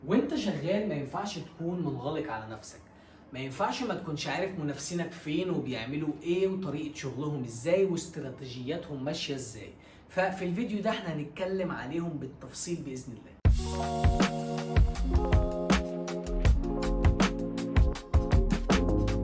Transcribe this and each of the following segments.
وانت شغال ما ينفعش تكون منغلق على نفسك، ما ينفعش ما تكونش عارف منافسينك فين وبيعملوا ايه وطريقة شغلهم ازاي واستراتيجياتهم ماشية ازاي. ففي الفيديو ده احنا هنتكلم عليهم بالتفصيل بإذن الله.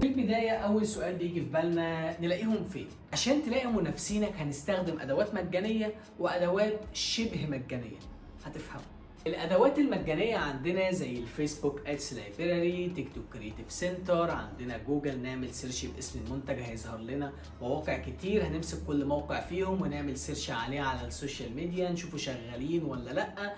في البداية أول سؤال بيجي في بالنا نلاقيهم فين؟ عشان تلاقي منافسينك هنستخدم أدوات مجانية وأدوات شبه مجانية هتفهم. الأدوات المجانية عندنا زي ال Facebook Ads Library، TikTok Creative Center، عندنا جوجل نعمل search باسم المنتج هيظهر لنا مواقع كتير، هنمسك كل موقع فيهم ونعمل search عليه على ال social media نشوفه شغالين ولا لأ.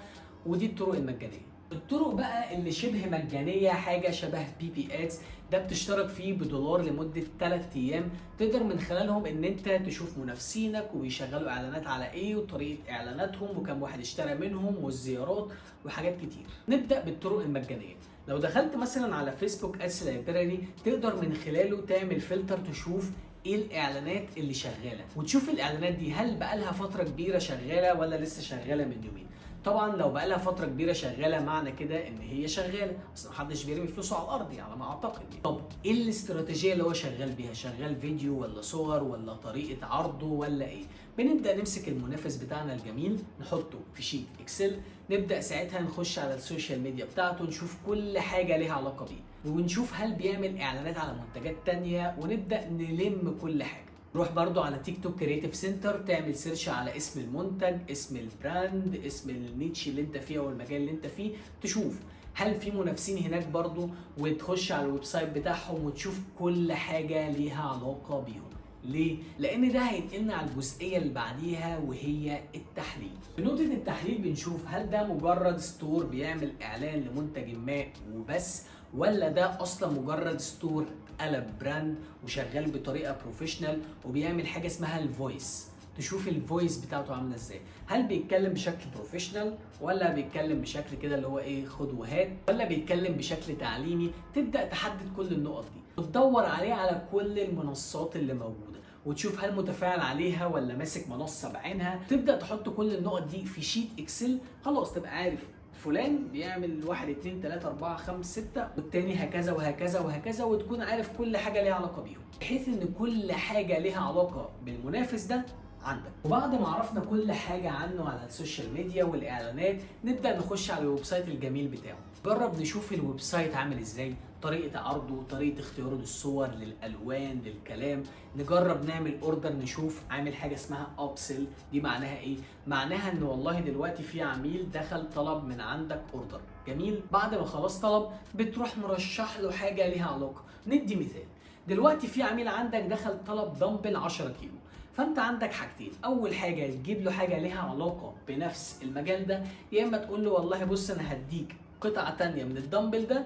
ودي الطرق المجانية. الطرق بقى اللي شبه مجانية حاجة شبه PiPiAds، ده بتشترك فيه $1 لمدة 3 ايام، تقدر من خلالهم ان انت تشوف منافسينك وبيشغلوا اعلانات على ايه وطريقة اعلاناتهم وكم واحد اشترى منهم والزيارات وحاجات كتير. نبدأ بالطرق المجانية. لو دخلت مثلا على Facebook Ads Library تقدر من خلاله تعمل فلتر تشوف ايه الاعلانات اللي شغالة، وتشوف الاعلانات دي هل بقالها فترة كبيرة شغالة ولا لسه شغالة من يومين. طبعا لو بقالها فترة كبيرة شغالة معنى كده ان هي شغالة، اصل محدش بيرمي فلوسه على الارض يعني على ما اعتقد. طب ايه الاستراتيجية اللي هو شغال بيها؟ شغال فيديو ولا صور ولا طريقه عرضه ولا ايه؟ بنبدا نمسك المنافس بتاعنا الجميل نحطه في sheet Excel، نبدا ساعتها نخش على ال social media بتاعته نشوف كل حاجة ليها علاقة بيه، ونشوف هل بيعمل اعلانات على منتجات تانية، ونبدا نلم كل حاجة. روح برضو على TikTok Creative Center تعمل search على اسم المنتج، اسم ال brand، اسم ال niche اللي انت فيه او المجال اللي انت فيه، تشوف هل في منافسين هناك برضو، وتخش على ال website بتاعهم وتشوف كل حاجة ليها علاقة بيهم. ليه؟ لأن ده هينقلنا على الجزئية اللي بعديها وهي التحليل. في نقطة التحليل بنشوف هل ده مجرد store بيعمل إعلان لمنتج ما وبس، ولا ده أصلا مجرد store قلب brand وشغال بطريقة professional وبيعمل حاجة اسمها ال voice. تشوف ال voice بتاعته عامله ازاي، هل بيتكلم بشكل professional ولا بيتكلم بشكل كده اللي هو ايه خد وهات، ولا بيتكلم بشكل تعليمي. تبدا تحدد كل النقط دي وتدور عليه على كل المنصات اللي موجودة وتشوف هل متفاعل عليها ولا ماسك منصة بعينها. تبدا تحط كل النقط دي في sheet Excel، خلاص تبقى عارف فلان بيعمل 1 2 3 4 5 6 والتاني هكذا وهكذا وهكذا، وتكون عارف كل حاجة ليها علاقة بيهم، بحيث ان كل حاجة ليها علاقة بالمنافس ده عندك. وبعد ما عرفنا كل حاجة عنه على ال social media والإعلانات نبدأ نخش على ال website الجميل بتاعه. جرب نشوف ال website عامل ازاي، طريقة عرضه، طريقة اختياره للصور، للألوان، للكلام. نجرب نعمل order نشوف عامل حاجة اسمها upsell. دي معناها ايه؟ معناها ان والله دلوقتي في عميل دخل طلب من عندك order، جميل. بعد ما خلاص طلب بتروح مرشح له حاجة ليها علاقة. ندي مثال، دلوقتي في عميل عندك دخل طلب دمبل 10 كيلو، فانت عندك حاجتين. اول حاجة تجيب له حاجة ليها علاقة بنفس المجال ده، يا اما تقول له والله بص انا هديك قطعه تانية من الدمبل ده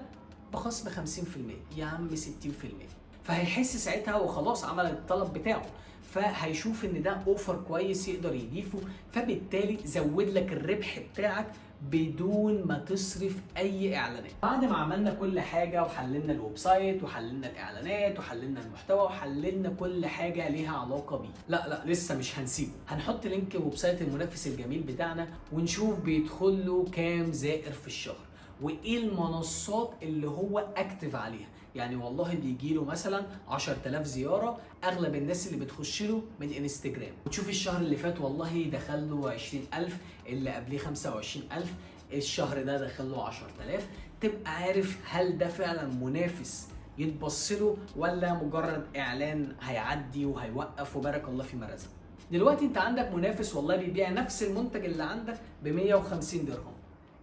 بخصم 50%، يا عم 60%، فهيحس ساعتها وخلاص عمل الطلب بتاعه، فهيشوف ان ده offer كويس يقدر يضيفه، فبالتالي زود لك الربح بتاعك بدون ما تصرف اي اعلانات. بعد ما عملنا كل حاجة وحللنا ال website وحللنا الاعلانات وحللنا المحتوى وحللنا كل حاجة ليها علاقة بيه، لا لسه مش هنسيبه، هنحط link website المنافس الجميل بتاعنا ونشوف بيدخل له كام زائر في الشهر وايه المنصات اللي هو active عليها. يعني والله بيجي له مثلا 10000 زيارة، اغلب الناس اللي بتخش له من انستجرام. وتشوف الشهر اللي فات والله دخل له 20000، اللي قبليه 25000، الشهر ده دخل له 10000. تبقى عارف هل ده فعلا منافس يتبص له ولا مجرد اعلان هيعدي وهيوقف وبارك الله فيما رزق. دلوقتي انت عندك منافس والله بيبيع نفس المنتج اللي عندك ب 150 درهم،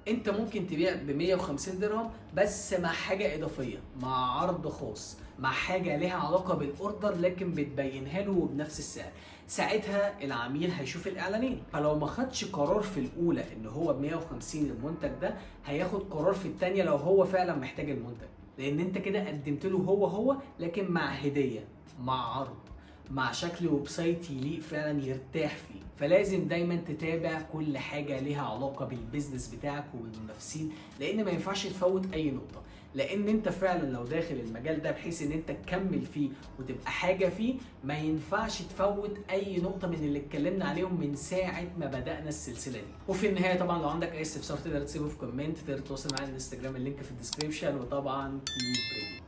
انت ممكن تبيع ب 150 درهم بس مع حاجة اضافية، مع عرض خاص، مع حاجة ليها علاقة بال order لكن بتبينها له بنفس السعر. ساعتها العميل هيشوف الاعلانين، فلو ما خدش قرار في الاولى ان هو ب 150 المنتج ده، هياخد قرار في الثانية لو هو فعلا محتاج المنتج، لان انت كده قدمت له هو لكن مع هديه، مع عرض، مع شكل website يليق فعلا يرتاح فيه. فلازم دايما تتابع كل حاجة ليها علاقة بال business بتاعك وبالمنافسين، لان ما ينفعش تفوت اي نقطة. لان انت فعلا لو داخل المجال ده بحيث ان انت تكمل فيه وتبقى حاجة فيه، ما ينفعش تفوت اي نقطة من اللي اتكلمنا عليهم من ساعة ما بدانا السلسلة دي. وفي النهاية طبعا لو عندك اي استفسار تقدر تسيبه في comment، تقدر تتواصل معايا على الانستجرام، ال link في ال description. وطبعا keep ready.